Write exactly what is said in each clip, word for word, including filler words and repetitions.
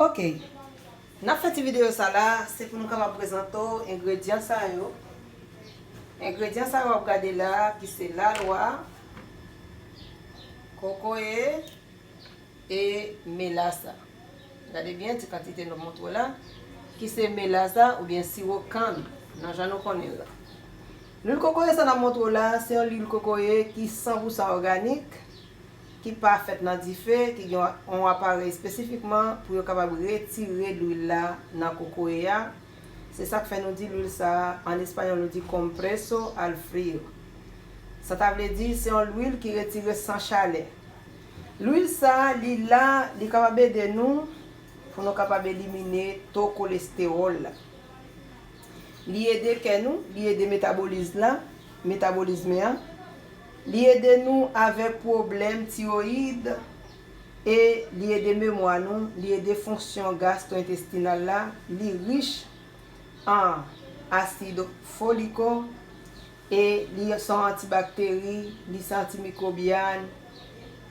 Ok. N ap fè ti videyo sa la, se pou nou kapab prezante w engredyan sa yo. Engredyan sa yo w ap gade la, ki se lalwa, kokoye e melasa. Gade byen ti kantite nou ap montre w la, ki se melasa oubyen siwo kann, nan jan nou konnen l la. Lwil kokoye sa n ap montre w la, se yon lwil kokoye ki san pousan òganik, ki pa fèt nan dife, ki gen yon aparèy espesifikman pou yo kapab retire lwil la nan kokoye a. Se sa k fè nou di lwil sa a, an espayòl, nou di compreso al frío. Sa ta vle di, se yon lwil ki retire san chalè. Lwil sa a, li la, li kapab ede nou pou nou kapab elimine to kolestewòl la. Li ede kè nou, li ede metaboliz la, metabolizme a. Li ede nou avèk pwoblèm tiroyid e li ede memwa nou, li ede fonksyon gastwoentestinal la, li rich an asid foliko e li se yon antibakteri, li se antimikwobyan,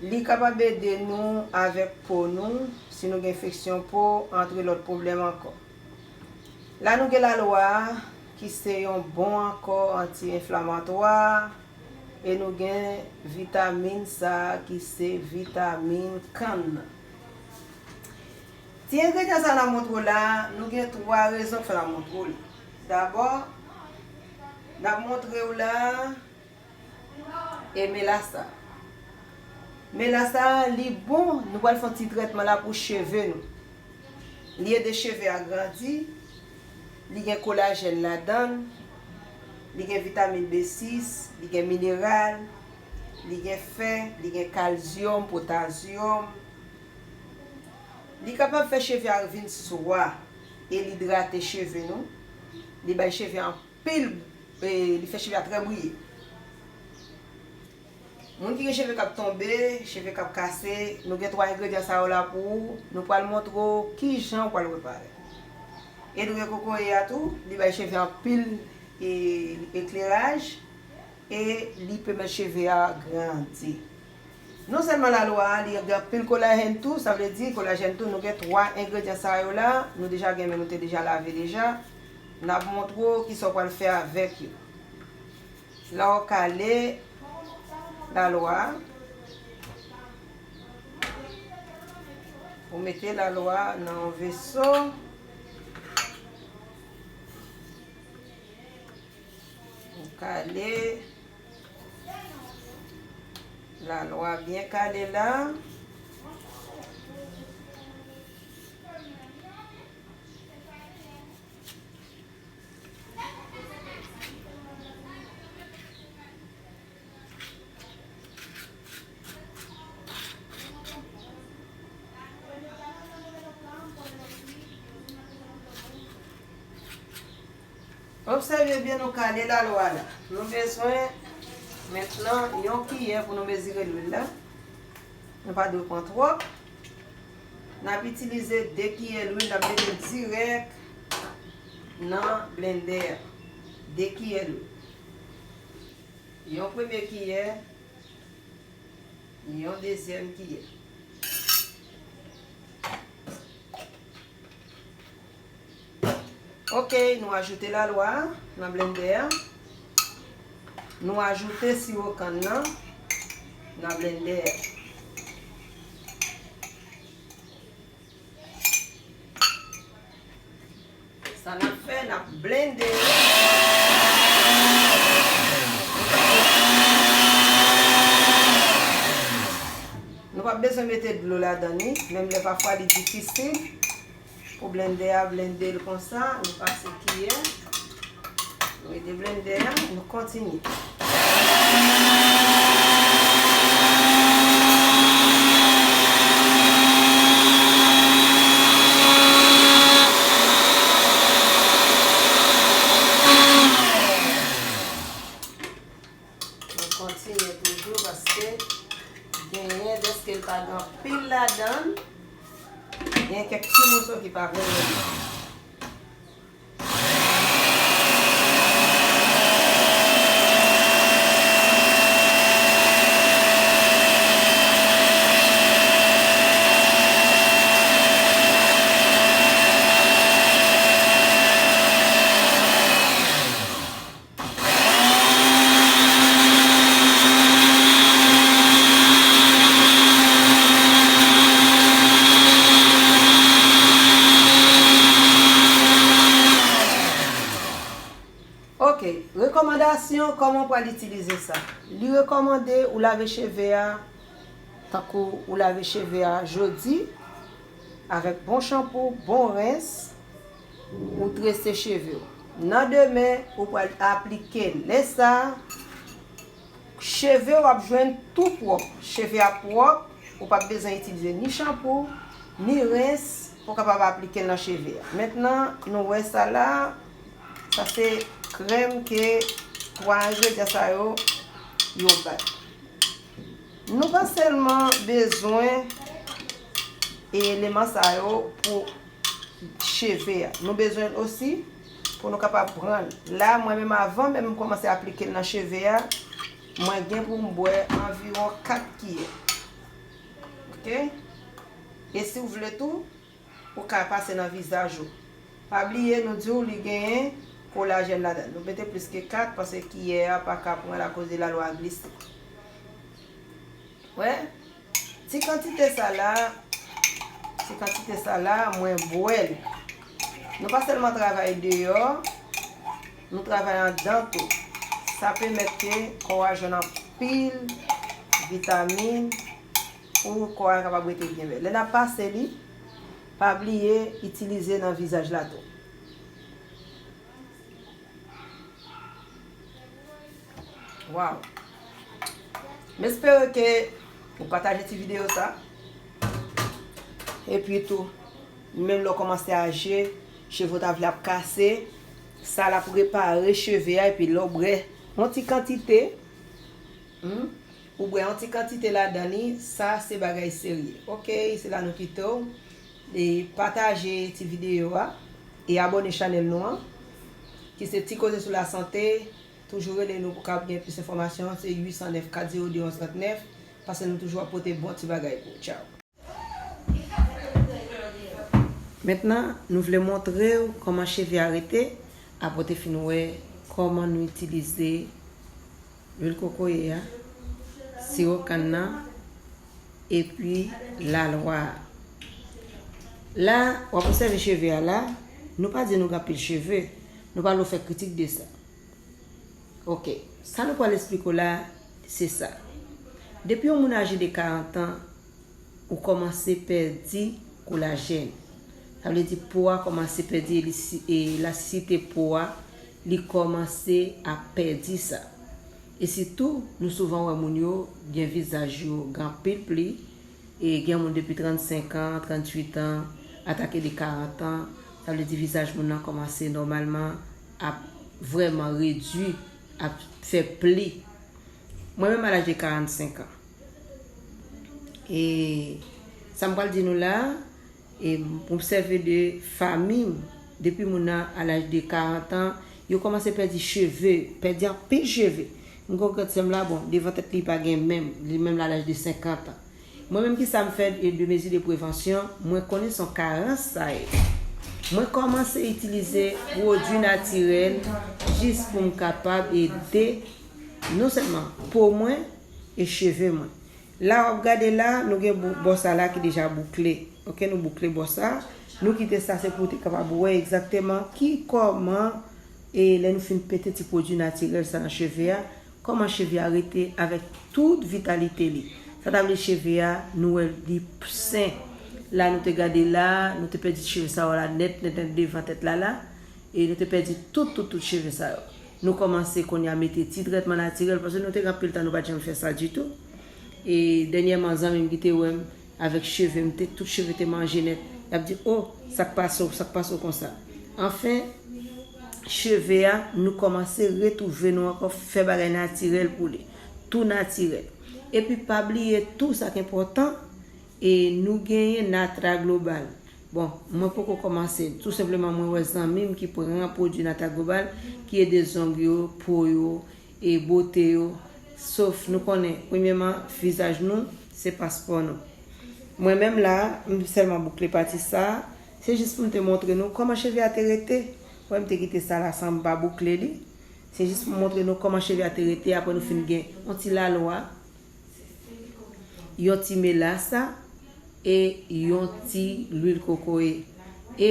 li kapab ede nou avèk po nou, si nou gen enfeksyon po, antre lòt pwoblèm ankò. La nou gen lalwa a, ki se yon bon ankò anti-enflamatwa, e nou gen vitamin sa a, ki se vitamin kann nan. Ti engredyan sa a n ap montre w la, nou gen twa rezon k fè n ap montre w li. Dabò, n ap montre w la, e melasa. Melasa, li bon, nou pral fè yon ti trètman la pou cheve nou. Li ede cheve a grandi, li gen kolajèn ladan l, li gen vitamin B sis, li gen mineral, li gen fè, li gen kalsyòm, potasyòm. Li kapab fè cheve a vin swa e l idrate cheve nou. Li bay cheve a anpil, e li fè cheve a trè briye. Moun ki gen cheve k ap tonbe, cheve k ap kase, nou gen twa engredyan sa yo la pou ou. Nou pral montre w kijan w pral repare. E nou gen kokoye a tou, li bay cheve anpil, e, ekleraj e li pèmèt cheve a grandi. Non sèlman lalwa a, li gen anpil kolajèn tou, sa vle di kolajèn tou, nou gen twa engredyan sa yo la, nou deja gen men nou te deja lave deja. N ap montre w kisa w pral fè avèk yo. La w kale lalwa, ou mete lalwa nan yon veso. Ou kale. Lalwa byen kale la. Obsève byen, nou kale lalwa la. Nou bezwen mentnan yon kiyè pou nou mezire lwil la. Nou pa dwe pran twòp. N ap itilize de kiyè lwil, n ap mete dirèk nan blendè a. De kiyè lwil. Yon premye kiyè, yon dezyèm kiyè. Ok, nou ajoute lalwa nan blendè a. Nou ajoute siwo kann nan nan blendè a. Sa n ap fè, n ap blende. Nou p ap bezwen mete dlo ladan li, menm lè pafwa li difisil pou blendè a blende l konsa. Nou pase kiyè. Nou ede blendè a, nou kontinye. Nou kontinye toujou paske genyen, dèske l pa gen anpil ladan l, gen kèk ti moso ki pa vrèman. Rekòmandasyon, kòman w pral itilize sa? Li rekòmande ou lave cheve a, tankou ou lave cheve a jodi, avèk bon chanpou, bon rens, ou trese cheve w. Nan demen, ou pral aplike l. Lè sa a, cheve w ap jwenn tou pwòp. Cheve a pwòp, ou p ap bezwen itilize ni chanpou, ni rens, pou w kapab aplike l nan cheve a. Mentnan, nou wè sa la, sa se krèm ke twa engredyan sa yo, yo bay. Nou pa sèlman bezwen eleman sa yo pou cheve a. Nou bezwen l osi pou nou kapab pran l. La, mwen menm, avan menm m kòmanse aplike l nan cheve a, mwen gen pou m bwè anviwon kat kiyè. Oke? E si w vle tou, ou ka pase nan vizaj ou. Pa bliye, nou di w li genyen kolajèn ladan. Nou mete plis ke kat, paske kiyè a pa ka pran l akoz de lalwa glise. Wè, ti kantite sa la, ti kantite sa la, mwen bwè l. Nou pa sèlman travay deyò, nou travay andan tou. Sa pèmèt ke kò a jwenn anpil vitamin pou kò a kapab rete byen bèl. Lè n ap pase li, pa bliye itilize nan vizaj la tou. Waw. M espere ke ou pataje ti videyo sa. Epi tou, menm lè w kòmanse aje, cheve w ta vle ap kase, sa l ap repare cheve a, epi lè w bwè yon ti kantite, hmm, ou bwè yon ti kantite ladan li, sa se bagay serye. Oke, se la nou kite w. E pataje ti videyo a, e abòne chanèl nou an, ki se Ti Koze sou Lasante. Toujou rele nou pou kab gen plis enfòmasyon, se uit san nèf kat zewo de onz trant nèf, paske nou toujou ap pote bon ti bagay pou ou. Tchaw. Mentnan, nou vle montre w kòman cheve a rete, apre w te fin wè kòman nou itilize lwil kokoye a, siwo kann nan, epi lalwa a. La, w ap obsève cheve a la, nou pa di nou gen anpil cheve, nou pa vle w fè kritik de sa. Oke, sa nou pral esplike w la, se sa. Depi yon moun aje de karant an, ou kòmanse pèdi kolajèn. Sa vle di po a kòmanse pèdi elisi-, elastisite po a, li kòmanse ap pèdi sa. E sitou, nou souvan wè moun yo gen vizaj yo gen anpil pli, e gen moun depi trannsenk an, tranntuit an, atake de karant an, sa vle di vizaj moun nan kòmanse nòmalman ap vrèman redui, ap fè pli. Mwen menm, a laj de karannsenk an. E sa m pral di nou la, e m obsève de fanmi m, depi moun nan a laj de karant an, yo kòmanse pèdi cheve, pèdi anpil cheve. M gen yon grandsè m la, bon, devan tèt li pa gen menm, li menm la laj de senkant an. Mwen menm, kisa m fè de mezi de prevansyon, mwen konnen se yon karans sa ye. Mwen kòmanse itilize pwodui natirèl jis pou m kapab ede non sèlman po mwen e cheve mwen. La w ap gade la, nou gen bò sa la ki deja boukle. Oke, nou boukle bò sa. Nou kite sa, se pou w te kapab wè egzakteman ki kòman, e lè nou fin pete ti pwodui natirèl sa nan cheve a, kòman cheve a rete avèk tout vitalite li. Sa ta vle cheve a, nou wè li sen. La nou te gade la, nou te pèdi cheve sa yo la nèt, nèt, nèt devan tèt la la. E nou te pèdi tout, tout, tout cheve sa yo. Nou kòmanse kounye a mete ti trètman natirèl, paske nou te gen anpil tan nou pa t janm fè sa ditou. E dènyèman, zanmi m ki te wè m avèk cheve m, te, tout cheve te manje nèt. Y ap di, "O, sa k pase w, sa k pase w konsa?" Anfen, cheve a, nou kòmanse retwouve nou ankò, fè bagay natirèl pou li. Tou natirèl. Epi pa bliye tou, sa k enpòtan, e nou genyen Natra Global. Bon, mwen poko kòmanse. Tou senpleman, mwen wè zanmi m ki pran pwodui Natra Global, ki ede zong yo, po yo, e bote yo. Sof, nou konnen, premyèman, vizaj nou, se paspò nou. Mwen menm la, m sèlman boukle pati sa, se jis pou m te montre nou kòman cheve a te rete. Wè, m te kite sa la san m pa boukle li. Se jis pou m montre nou kòman cheve a te rete, apre nou fin gen yon ti lalwa, yon ti melasa, e yon ti lwil kokoye. E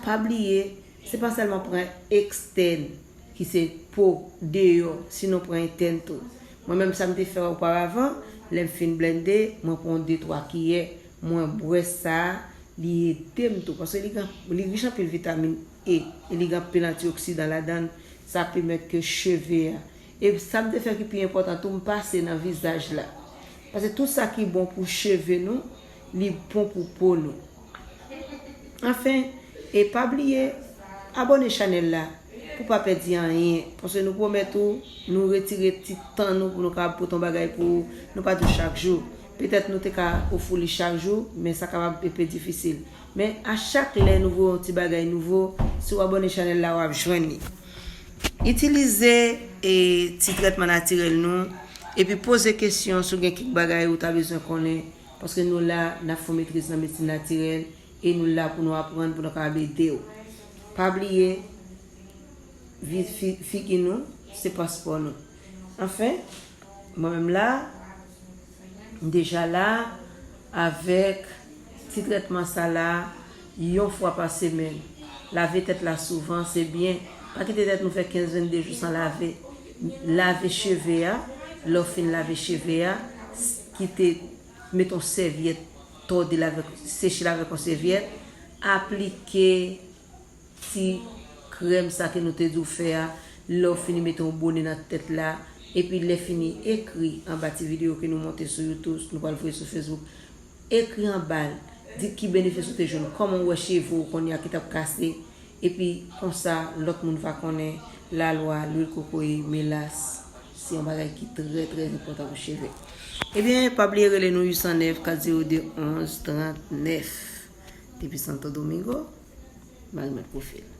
pa bliye, se pa sèlman pran ekstèn, ki se po deyò, sinon pran entèn tou. Mwen menm sa m te fè oparavan, lè m fin blende, mwen pran de twa kiyè, mwen bwè sa, li ede m tou, paske li gen, li rich anpil vitamin E, e li gen anpil antioksidan ladan l, sa pèmèt ke cheve a. E sa m te fè ki pi enpòtan tou, m pase nan vizaj la. Paske tout sa ki bon pou cheve nou, li bon pou po nou. Anfen, e pa bliye abòne chanèl la pou pa pèdi anyen. Paske nou pwomèt ou, nou retire ti tan nou pou nou kapab pote yon bagay pou ou. Nou pa di w chak jou. Petèt nou te ka ofri w li chak jou, men sa kapab enpe difisil. Men a chak lè nou voye yon ti bagay nouvo, si w abòne chanèl la, w ap jwenn li. Itilize e ti trètman natirèl nou, epi poze kesyon si w gen kèk bagay ou ta bezwen konnen, paske nou la, n ap fè w metriz nan medsin natirèl, e nou la pou nou aprann, pou nou kapab ede w. Pa bliye, vi-, fi-, figi nou, se paspò nou. Anfen, mwen menm la, m deja la avèk ti trètman sa la yon fwa pa semèn. Lave tèt la souvan, se byen. Pa kite tèt nou fè kenz, vennde jou san lave. Lave cheve a, lè w fin lave cheve a, s-, kite, mete yon sèvyèt, tòde l avèk, seche l avèk yon sèvyèt, aplike ti krèm sa ke nou te di w fè a, lè w fini mete yon bone nan tèt la, epi lè fini ekri anba ti videyo ke nou monte sou YouTube, nou pral voye sou Facebook, ekri anba l, di ki benefis ou te jwenn, kòman w wè cheve w kounye a ki t ap kase, epi konsa lòt moun va konnen lalwa lwil kokoye melas se yon bagay ki trè, trè enpòtan pou cheve. Ebyen, pa bliye rele nou uit san nèf, kat zewo de, onz trant nèf. Depi Santo Domingo, m al met pwofil.